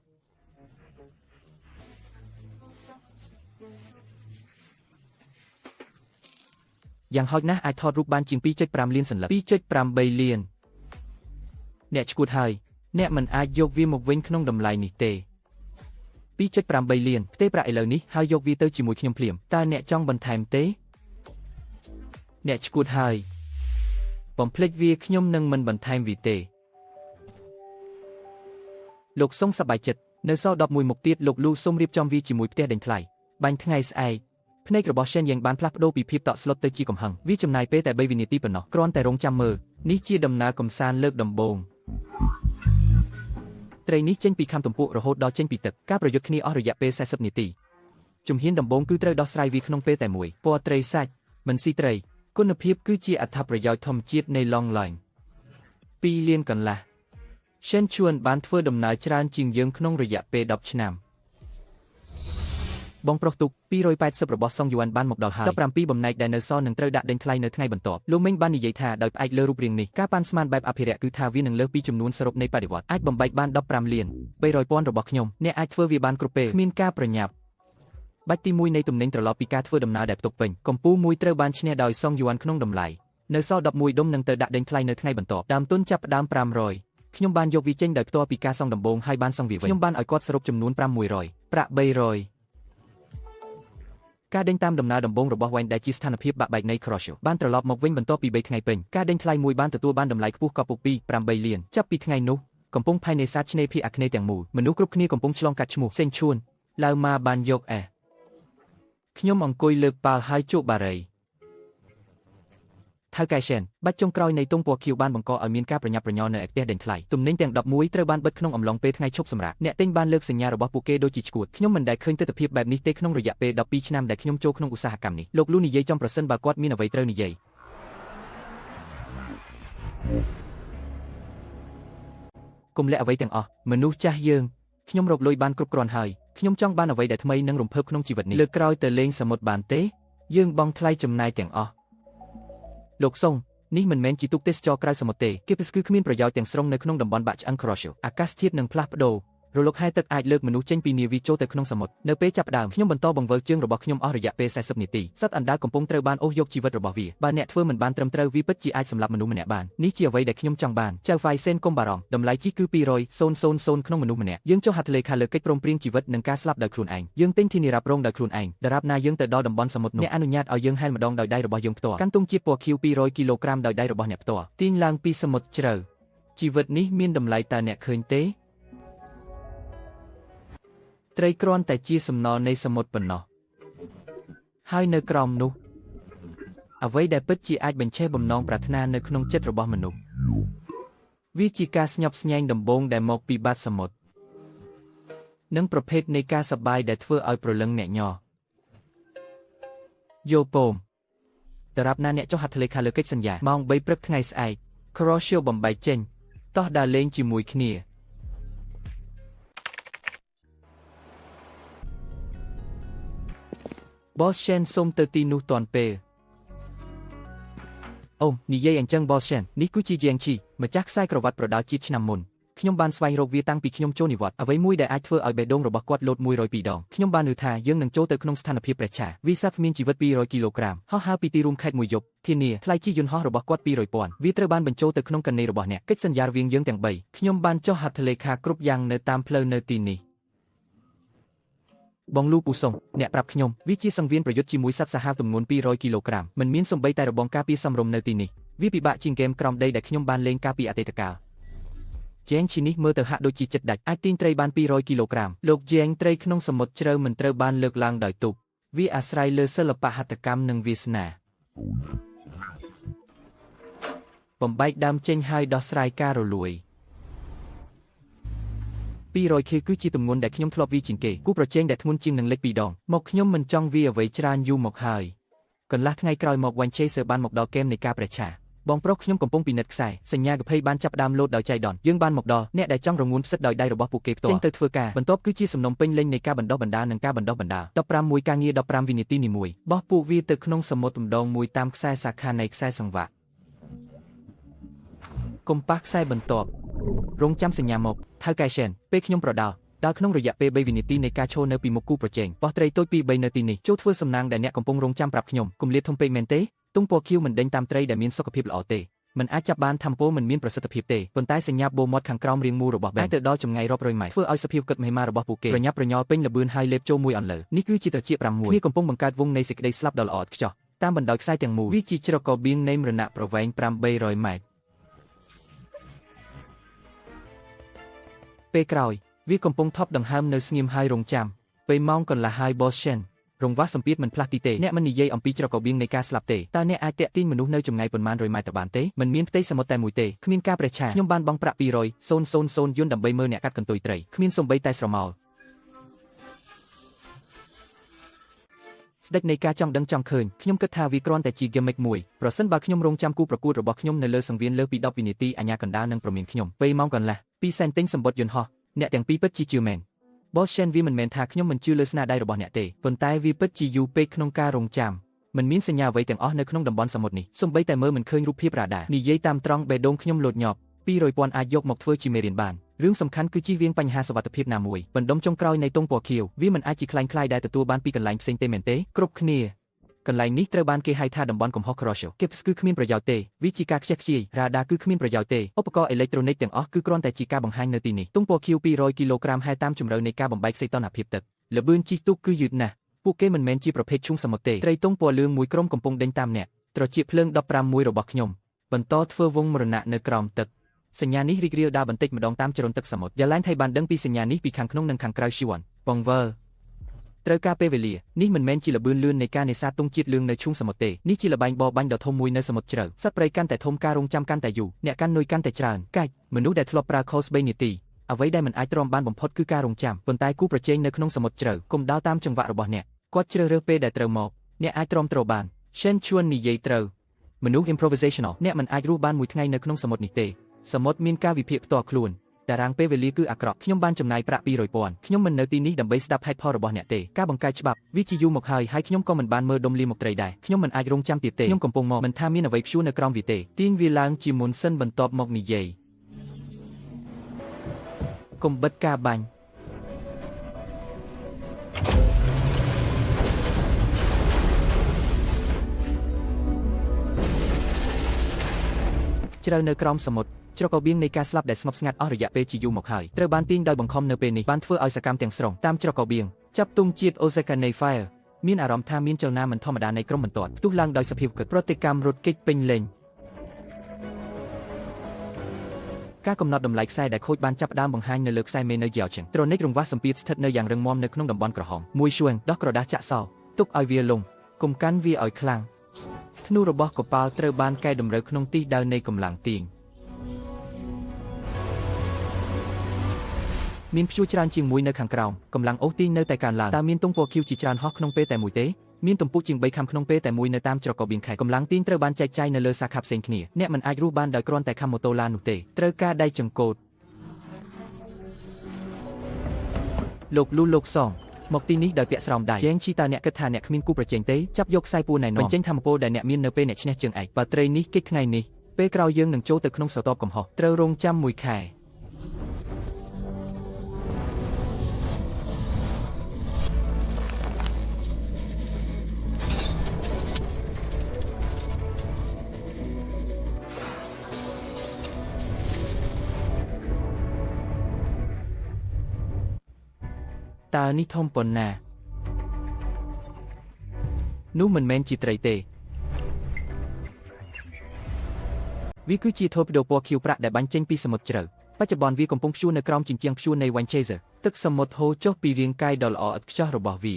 Speaker 1: យ៉ាងហោចណាស់អាចថតរូបបានជាង 2.5 លានសន្លឹក 2.8 លានអ្នកឈួតហើយអ្នកមិនអាចយកវាមកវិញក្នុងតម្លៃនេះទេ 2.8 លានផ្ទេប្រាក់ឥឡូវនេះហើយយកវាទៅជាមួយខ្ញុំភ្លាមតើអ្នកចង់បន្ថែមទេអ្នកឈួតហើយបំភ្លេចវាខ្ញុំនឹងមិនបន្ថែមវាទេលោកសុងសប្បាយចិត្តនៅសល់11មុខទៀតលោកលូសូមរៀបចំវាជាមួយផ្ទះដេញថ្លៃបាញ់ថ្ងៃស្អែកភ្នែករបស់ Shen Yang បានផ្លាស់ប្ដូរពីភាពតក់ស្លុតទៅជាកំហឹងវាចំណាយពេលតែ3វិនាទីប៉ុណ្ណោះគ្រាន់តែរងចាំមើលនេះជាដំណើរកំសាន្តលើកដំបូងត្រីនេះចេញពីខាំទំពក់រហូតដល់ចេញពីទឹកការប្រយុទ្ធគ្នាអស់រយៈពេល40នាទីជំហានដំបូងគឺត្រូវដោះស្រាយវាក្នុងពេលតែមួយពណ៌ត្រីសាច់មិនស៊ីត្រីគុណភាពគឺជាអត្ថប្រយោជន៍ធម្មជាតិនៃ Long Line 2លានកន្លះ Shen Chuan បានធ្វើដំណើរច្រើនជាងយើងក្នុងរយៈពេល10ឆ្នាំបងប្រុសទូក280របស់សុងយួនបានមកដល់ហើយ17បំណែកដែលនៅសល់នឹងត្រូវដាក់ដេញថ្លៃនៅថ្ងៃបន្ទាប់លោកមេងបាននិយាយថាដោយផ្អែកលើរូបរាងនេះការប៉ាន់ស្មានបែបអភិរក្សគឺថាវានឹងលើសពីចំនួនសរុបនៃបដិវត្តអាចបំបែកបាន15លាន300ពាន់របស់ខ្ញុំអ្នកអាចធ្វើវាបានគ្រប់ពេលគ្មានការប្រញាប់បាច់ទី1នៃទំនិញត្រឡប់ពីការធ្វើដំណើរដែលផ្ទុកពេញកំពូលមួយត្រូវបានឈ្នះដោយសុងយួនក្នុងតម្លៃនៅសល់11ដុំនឹងទៅដាក់ដេញថ្លៃនៅថ្ងៃបន្ទាប់ដើមទុនចាប់ផ្ដើម500ខ្ញុំបានយកវាចេញដោយផ្ទាល់ពីការសង់ដំបូងហើយបានសង់វាវិញខ្ញុំបានឲ្យគាត់សរុបចំនួន600ប្រាក់300 ការដេញតាមដំណើរដំបូងរបស់វ៉ែនដែលជាស្ថានភាពបាក់បែកនៃ Crossio បានត្រឡប់មកវិញបន្ទាប់ពី3ថ្ងៃពេញការដេញថ្លៃមួយបានទទួលបានតម្លៃខ្ពស់កប់ពុក2 8លានចាប់ពីថ្ងៃនោះកំពង់ផែនេសាទឆ្នេរភាគអាគ្នេយ៍ទាំងមូលមនុស្សគ្រប់គ្នាកំពុងឆ្លងកាត់ឈ្មោះសេងឈួនឡាវម៉ាបានយកអេខ្ញុំអង្គុយលើកប៉ាល់ហើយជក់បារីថៅកែសែនបាច់ចុងក្រោយនៃទង់ពណ៌ខៀវបានបង្កឲ្យមានការប្រញាប់ប្រញាល់នៅឯផ្ទះដេញថ្លៃទំនិញទាំង11ត្រូវបានបិទក្នុងអំឡុងពេលថ្ងៃឈប់សម្រាកអ្នកទិញបានលើកសញ្ញារបស់ពួកគេដូចជាឈួតខ្ញុំមិនដែលឃើញទិដ្ឋភាពបែបនេះទេក្នុងរយៈពេល12ឆ្នាំដែលខ្ញុំចូលក្នុងឧស្សាហកម្មនេះលោកលូនិយាយចំប្រសិនបើគាត់មានអ្វីត្រូវនិយាយកុំលាក់អ្វីទាំងអស់មនុស្សចាស់យើងខ្ញុំរកលុយបានគ្រប់គ្រាន់ហើយខ្ញុំចង់បានអ្វីដែលថ្មីនិងរំភើបក្នុងជីវិតនេះលើកក្រោយទៅលេងសមុទ្របានទេយើងបង់ថ្លៃចំណាយទាំងអស់លោកសុងនេះមិនមែនជាទូកទេសចរក្រៅសមុទ្រទេគេគឺគ្មានប្រយោជន៍ទាំងស្រុងនៅក្នុងតំបន់បាក់ឆ្អឹង Crossio អាកាសធាតុនឹងផ្លាស់ប្ដូររលកហែទឹកអាចលើកមនុស្សចេញពីនាវីចូលទៅក្នុងសមុទ្រនៅពេលចាប់ផ្ដើមខ្ញុំបន្តបង្វិលជើងរបស់ខ្ញុំអស់រយៈពេល40នាទីសត្វអណ្ដើកកំពុងត្រូវបានអូសយកជីវិតរបស់វាបើអ្នកធ្វើមិនបានត្រឹមត្រូវវាពិតជាអាចសម្លាប់មនុស្សម្នាក់បាននេះជាអ្វីដែលខ្ញុំចង់បានចៅហ្វាយសេនកុំបារម្ភតម្លៃជីគឺ200,000ក្នុងមនុស្សម្នាក់យើងចុះហត្ថលេខាលើកិច្ចព្រមព្រៀងជីវិតនិងការស្លាប់ដោយខ្លួនឯងយើងទិញធានារ៉ាប់រងដោយខ្លួនឯងដរាបណាយើងទៅដល់តំបន់សមុទ្រនោះអ្នកអនុញ្ញាតឲ្យយើងហែលម្ដងដោយដៃរបស់យើងផ្ទាល់កាន់ទង់ជាតិពណ៌ខៀវ200គីឡូក្រាមដោយដៃរបស់អ្នកផ្ទាល់ទាញឡើងពីសមុទ្រជ្រៅជីវិតនេះមានតម្លៃតើអ្នកឃើញទេត្រីគ្រាន់តែជាសំណល់នៃសមុទ្រប៉ុណ្ណោះហើយនៅក្រោមនោះអ្វីដែលពិតជាអាចបញ្ឆេះបំណងប្រាថ្នានៅក្នុងចិត្តរបស់មនុស្សវាជាការស្ញប់ស្ញែងដំបូងដែលមកពីបាតសមុទ្រនិងប្រភេទនៃការសប្បាយដែលធ្វើឲ្យព្រលឹងអ្នកញ័រយោពមដរាបណាអ្នកចុះហត្ថលេខាលើកិច្ចសន្យាម៉ោង3ព្រឹកថ្ងៃស្អែក Crossio បំបែកចេញតោះដើរលេងជាមួយគ្នាប o ស s ែនសូមទៅទីនោះទាន់ពេលអូនិយាយអញ្ចឹងប o ស s ែននេះគឺជាជាងឈីម្ចាស់ខ្សែក្រវ៉ាត់ប្រដាល់ជាតិឆ្នាំមុនខ្ញុំបានស្វែងរកវាតាំងពីខ្ញុំចូលនិវត្តន៍អ្វីមួយដែលអាចធ្វើឲ្យបេះដូងរបស់គាត់លោត102ដងខ្ញុំបានឮថាយើងនឹងចូលទៅក្នុងស្ថានភាពប្រេះឆាវីសាមានជីវិត200គីឡូក្រាមហោះហើរពីទីរួមខេត្តមួយយប់ធានាថ្លៃជិះយន្តហោះរបស់គាត់200,000វាត្រូវបានបញ្ចូលទៅក្នុងកណនីរបស់អ្នកកិច្ចសន្យារវាងយើងទាំង3ខ្ញុំបានចុះហត្ថលេខាគ្រប់យ៉ាងនៅតាមផ្លូវនៅទីនេះបងលូពូសុងអ្នកប្រាប់ខ្ញុំវាជាសង្វៀនប្រយុទ្ធជាមួយសត្វសាហាវទម្ងន់200គីឡូក្រាមមិនមានសំបីតែរបងការពារសមរម្យនៅទីនេះវាពិបាកជាងហ្គេមក្រោមដីដែលខ្ញុំបានលេងកាលពីអតីតកាលជែងឈីនេះមើលទៅហាក់ដូចជាចិត្តដាច់អាចទាញត្រីបាន200គីឡូក្រាមលោកជែងត្រីក្នុងសមុទ្រជ្រៅមិនត្រូវបានលើកឡើងដោយទូកវាអាស្រ័យលើសិល្បៈហត្ថកម្មនិងវាសនាបំបែកដើមចេញហើយដោះស្រាយការរលួយ200ខគឺជាទម្ងន់ដែលខ្ញុំធ្លាប់វាជាងគេគូប្រជែងដែលធ្ងន់ជាងនឹងលេខ2ដងមកខ្ញុំមិនចង់វាអ្វីច្រើនយូរមកហើយកន្លះថ្ងៃក្រោយមកវ៉ាន់ឆេសើបានមកដល់ហ្គេមនៃការប្រេះឆាបងប្រុសខ្ញុំកំពុងពិនិត្យខ្សែសញ្ញាកភៃបានចាប់ផ្ដើមលោតដោយចៃដន្យយើងបានមកដល់អ្នកដែលចង់រងួនផ្សិតដោយដៃរបស់ពួកគេផ្ទាល់ចេញទៅធ្វើការបន្ទាប់គឺជាសំណុំពេញលេញនៃការបណ្ដោះបណ្ដាលនិងការបណ្ដោះបណ្ដាល15មួយការងារ15វិនាទីនីមួយបោះពួកវាទៅក្នុងសមុទ្រម្ដងមួយតាមខ្សែសាខានៃខ្សែសង្វាក់កុំប៉ះខ្សែបន្ទាប់រងចាំសញ្ញាមកថៅកែសែនពេលខ្ញុំប្រដាល់ដល់ក្នុងរយៈពេល3វិនាទីនៃការឈរនៅពីមុខគូប្រជែងបោះត្រីតូចពី3នៅទីនេះចូលធ្វើសំណាងដែលអ្នកកំពុងរងចាំប្រាប់ខ្ញុំគម្លាតធំពេកមែនទេទង់ពណ៌ខៀវមិនដេញតាមត្រីដែលមានសុខភាពល្អទេមិនអាចចាប់បានធម្មពលមិនមានប្រសិទ្ធភាពទេប៉ុន្តែសញ្ញាបូមាត់ខាងក្រោមរាងមូលរបស់បែនទៅដល់ចម្ងាយរាប់រយម៉ែត្រធ្វើឲ្យសភាពគិតមហិមារបស់ពួកគេប្រញាប់ប្រញាល់ពេញល្បឿនហើយលេបចូលមួយអន្លើនេះគឺជាត្រចៀក6គ្នាកំពុងបង្កើតវងនៃសេចក្តីស្លាប់ដ៏ល្អឥតខ្ចោះតាមបណ្ដោយខ្សែទាំងមូលវាជាច្រករបៀងនៃមរណៈប្រវែង800ម៉ែត្រពេលក្រោយវាកំពុងថប់ដង្ហើមនៅស្ងៀមហើយរងចាំពេលម៉ោងកន្លះហើយបូសែនរងវាស់សម្ពាធមិនផ្លាស់ទីទេអ្នកមិននិយាយអំពីច្រករបៀងនៃការស្លាប់ទេតើអ្នកអាចតាក់ទាញមនុស្សនៅចម្ងាយប៉ុន្មានរយម៉ែត្រទៅបានទេមិនមានផ្ទៃសមុទ្រតែមួយទេគ្មានការប្រេះឆាខ្ញុំបានបង់ប្រាក់200,000យួនដើម្បីមើលអ្នកកាត់កន្ទុយត្រីគ្មានសំបីតែស្រមោលស្ដេចនៃការចង់ដឹងចង់ឃើញខ្ញុំគិតថាវាគ្រាន់តែជា gimmick មួយប្រសិនបើខ្ញុំរងចាំគូប្រកួតរបស់ខ្ញុំនៅលើសង្វៀនលើសពី10វិនាទីអាញាកណ្ដាលនឹងប្រមានខ្ញុំពេលម៉ោងកន្លះ2សែនទិញសម្បត្តិយន្តហោះអ្នកទាំងពីរពិតជាជឿមែនបូសែនវាមិនមែនថាខ្ញុំមិនជឿលើស្នាដៃរបស់អ្នកទេប៉ុន្តែវាពិតជាយូរពេកក្នុងការរងចាំមិនមានសញ្ញាអ្វីទាំងអស់នៅក្នុងតំបន់សមុទ្រនេះសូម្បីតែមើលមិនឃើញរូបភាពរ៉ាដានិយាយតាមត្រង់បេះដូងខ្ញុំលោតញាប់200,000អាចយកមកធ្វើជាមេរៀនបានរឿងសំខាន់គឺជៀសវាងបញ្ហាសុវត្ថិភាពណាមួយបណ្ដុំចុងក្រោយនៃទង់ពណ៌ខៀវវាមិនអាចជាក្លែងក្លាយដែលទទួលបានពីកន្លែងផ្សេងទេមែនទេគ្រប់គ្នាកន្លែងនេះត្រូវបានគេហៅថាតំបន់កំហុស Crossio គេគឺគ្មានប្រយោជន៍ទេវាជាការខ្ជះខ្ជាយរ៉ាដាគឺគ្មានប្រយោជន៍ទេឧបករណ៍អេឡិចត្រូនិកទាំងអស់គឺគ្រាន់តែជាការបង្ហាញនៅទីនេះទង់ពណ៌ខៀវ200គីឡូក្រាមហែតាមជម្រៅនៃការបំបែកសីតុណ្ហភាពទឹកល្បឿនជិះទូកគឺយឺតណាស់ ពួកគេមិនមែនជាប្រភេទឈូងសមុទ្រទេត្រីទង់ពណ៌លឿងមួយក្រុមកំពុងដេញតាមអ្នកត្រចៀកភ្លើង15មួយរបស់ខ្ញុំបន្តធ្វើវងមរណៈនៅក្រោមទឹកសញ្ញានេះរីករាលដាលបន្តិចម្ដងតាមចរន្តទឹកសមុទ្រយ៉ាឡែនថៃបានដឹងពីសញ្ញានេះពីខាងក្នុងនិងខាងក្រៅស៊ីវ៉ាន់បងវើត្រូវការពេលវេលានេះមិនមែនជាល្បឿនលឿននៃការនេសាទទង់ជាតិលឿងនៅឈូងសមុទ្រទេនេះជាល្បែងបរបាញ់ដ៏ធំមួយនៅសមុទ្រជ្រៅសត្វព្រៃកាន់តែធំការរងចាំកាន់តែយូរអ្នកកាន់នុយកាន់តែច្រើនកាច់មនុស្សដែលធ្លាប់ប្រើខោស្បីនាទីអ្វីដែលមិនអាចទ្រាំបានបំផុតគឺការរងចាំប៉ុន្តែគូប្រជែងនៅក្នុងសមុទ្រជ្រៅកុំដើរតាមចង្វាក់របស់អ្នកគាត់ជ្រើសរើសពេលដែលត្រូវមកអ្នកអាចទ្រាំទ្របាន Shen Chuan និយាយត្រូវមនុស្ស improvisational អ្នកមិនអាចរស់បានមួយថ្ងៃនៅក្នុងសមុទ្រនេះទេសមុទ្រមានការវិភាគផ្ទាល់ខ្លួនតារាងពេលវេលាគឺអាក្រក់ខ្ញុំបានចំណាយប្រាក់200,000ខ្ញុំមិននៅទីនេះដើម្បីស្ដាប់ហេតុផលរបស់អ្នកទេការបង្កើតច្បាប់វាជាយូរមកហើយហើយខ្ញុំក៏មិនបានមើលដុំលីមកត្រីដែរខ្ញុំមិនអាចរងចាំទៀតទេខ្ញុំកំពុងមកមិនថាមានអ្វីព្យួរនៅក្រោមវាទេទាញវាឡើងជាមុនសិនបន្ទាប់មកនិយាយកុំបិទការបាញ់ជ្រៅនៅក្រោមសមុទ្រច្រករបៀងនៃការស្លាប់ដែលស្ងប់ស្ងាត់អស់រយៈពេលជាយូរមកហើយត្រូវបានទាញដោយបង្ខំនៅពេលនេះបានធ្វើឲ្យសកម្មទាំងស្រុងតាមច្រករបៀងចាប់ទង់ជាតិ Osaka នៃ Fire មានអារម្មណ៍ថាមានចលនាមិនធម្មតានៃក្រុមបន្ទាត់ផ្ទុះឡើងដោយសភាពគិតប្រតិកម្មរត់គេចពេញលេញការកំណត់តម្លៃខ្សែដែលខូចបានចាប់ផ្ដើមបង្ហាញនៅលើខ្សែមេនៅយ៉ាវជឹងត្រូនិករង្វាស់សម្ពាធស្ថិតនៅយ៉ាងរឹងមាំនៅក្នុងតំបន់ក្រហមមួយឈួងដោះក្រដាសចាក់សោទុកឲ្យវាលងកុំកាន់វាឲ្យខ្លាំងធ្នូរបស់កប៉ាល់ត្រូវបានកែតម្រូវក្នុងទិសដៅនៃកម្លាំងទាញមានព្យុះច្រើនជាងមួយនៅខាងក្រោមកម្លាំងអូសទាញនៅតែកើនឡើងតើមានទង់ពណ៌ខៀវជាច្រើនហោះក្នុងពេលតែមួយទេមានទំពុះជាង3ខាំក្នុងពេលតែមួយនៅតាមច្រករបៀងខេត្តកម្លាំងទាញត្រូវបានចែកចាយនៅលើសាខាផ្សេងគ្នាអ្នកមិនអាចរស់បានដោយគ្រាន់តែខាំម៉ូតូឡាននោះទេត្រូវការដៃចង្កូតលោកលូលោកសងមកទីនេះដោយពាក់ស្រោមដៃជាងជីតើអ្នកគិតថាអ្នកគ្មានគូប្រជែងទេចាប់យកខ្សែពួរណែនាំបញ្ចេញធម្មពលដែលអ្នកមាននៅពេលអ្នកឈ្នះជើងឯកបើត្រីនេះគេចថ្ងៃនេះពេលក្រោយយើងនឹងចូលទៅក្នុងស្រទាប់កំហុសត្រូវរងចាំមួយខែតើនេះធំប៉ុណ្ណានោះមិនមែនជាត្រីទេវាគឺជាថូពីដូពណ៌ខៀវប្រាក់ដែលបាញ់ចេញពីសមុទ្រជ្រៅបច្ចុប្បន្នវាកំពុងព្យួរនៅក្រោមជញ្ជាំងព្យួរនៃ Winchester ទឹកសមុទ្រហូរចុះពីរាងកាយដ៏ល្អឥតខ្ចោះរបស់វា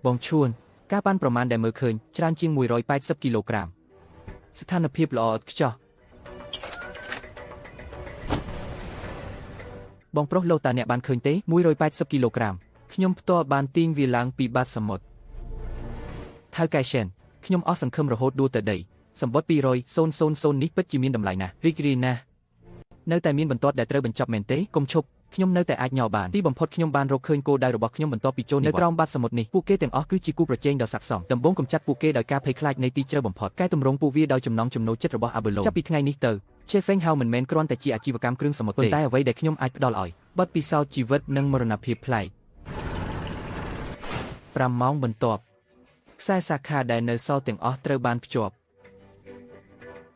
Speaker 1: បងឈួនការប៉ាន់ប្រមាណដែលមើលឃើញច្រើនជាង180គីឡូក្រាមស្ថានភាពល្អឥតខ្ចោះបងប្រុសលោកតាអ្នកបានឃើញទេ180គីឡូក្រាមខ្ញុំផ្ទាល់បានទាញវាឡើងពីបាតសមុទ្រថៅកែសែនខ្ញុំអស់សង្ឃឹមរហូតដួលទៅដីសម្បត្តិ200,000នេះពិតជាមានតម្លៃណាស់រីករាយណាស់នៅតែមានបន្ទាត់ដែលត្រូវបញ្ចប់មែនទេកុំឈប់ខ្ញុំនៅតែអាចញ៉ោបានទីបំផុតខ្ញុំបានរកឃើញគោលដៅរបស់ខ្ញុំបន្ទាប់ពីចូលនៅក្រោមបាតសមុទ្រនេះពួកគេទាំងអស់គឺជាគូប្រជែងដ៏ស័ក្តិសមដំបូងកំចាត់ពួកគេដោយការភ័យខ្លាចនៃទីជ្រៅបំផុតកែតម្រង់ពួកវាដោយចំណង់ចំណូលចិត្តរបស់អាបូឡូចាប់ពីថ្ងៃនេះទៅ Chefeng Hao មិនមែនគ្រាន់តែជាអាជីវកម្មគ្រឿងសមុទ្រទេប៉ុន្តែអ្វីដែលខ្ញុំអាចផ្ដល់ឲ្យបទពិសោធន៍ជីវិតនិងមរណភាពប្លែក5ម៉ោងបន្ទាប់ខ្សែសាខាដែលនៅសល់ទាំងអស់ត្រូវបានភ្ជាប់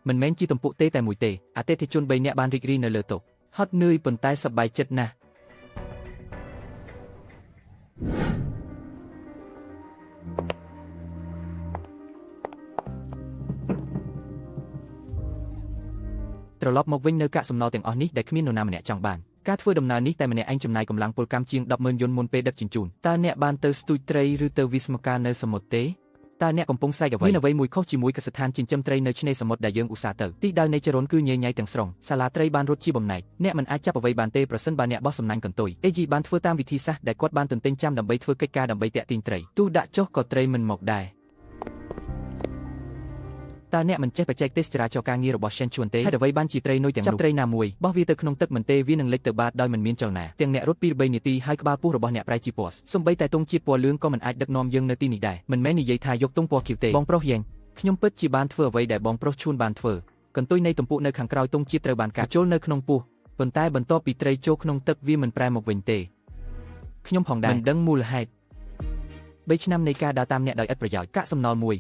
Speaker 1: មិនមែនជាទំពុកទេតែមួយទេអតិថិជន3នាក់បានរីករាយនៅលើតុហត់នឿយប៉ុន្តែសប្បាយចិត្តណាស់ត្រឡប់មកវិញនៅកាកសំណល់ទាំងអស់នេះដែលគ្មាននរណាម្នាក់ចង់បានការធ្វើដំណើរនេះតែម្នាក់ឯងចំណាយកម្លាំងពលកម្មជាង100000យុនមុនពេលដឹកជញ្ជូនតើអ្នកបានទៅស្ទូចត្រីឬទៅវិស្មការនៅសមុទ្រទេតើអ្នកកំពុងស្រែកអ្វីមានអ្វីមួយខុសជាមួយកសិដ្ឋានចិញ្ចឹមត្រីនៅឆ្នេរសមុទ្រដែលយើងឧស្សាហ៍ទៅទីដៅនៃចរន្តគឺញ៉ៃញ៉ៃទាំងស្រុងសាលាត្រីបានរត់ជាបំណែកអ្នកមិនអាចចាប់អ្វីបានទេប្រសិនបើអ្នកបោះសំណាញ់កន្ទុយ AG បានធ្វើតាមវិធីសាស្ត្រដែលគាត់បានទន្ទិញចាំដើម្បីធ្វើកិច្ចការដើម្បីទាក់ទាញត្រីទោះដាក់ចុះក៏ត្រីមិនមកដែរតើអ្នកមិនចេះបច្ចេកទេសចរាចរណ៍ការងាររបស់ Shen Chuan ទេហេតុអ្វីបានជាត្រីនុយទាំងនោះចាប់ត្រីណាមួយបោះវាទៅក្នុងទឹកមិនទេវានឹងលិចទៅបាតដោយមិនមានចលនាទាំងអ្នករត់2 3នាទីហើយក្បាលពោះរបស់អ្នកប្រែជាពណ៌សូម្បីតែទង់ជាតិពណ៌លឿងក៏មិនអាចដឹកនាំយើងនៅទីនេះដែរមិនមែននិយាយថាយកទង់ពណ៌ខៀវទេបងប្រុសយ៉េងខ្ញុំពិតជាបានធ្វើអ្វីដែលបងប្រុសឈួនបានធ្វើកន្ទុយនៃទំពុកនៅខាងក្រោយទង់ជាតិត្រូវបានកាត់ចូលនៅក្នុងពោះប៉ុន្តែបន្ទាប់ពីត្រីចូលក្នុងទឹកវាមិនប្រែមកវិញទេខ្ញុំផងដែរមិនដឹងមូលហេតុ3ឆ្នាំនៃការដើរតាមអ្នកដោយឥតប្រយោជន៍កាកសំណល់មួយ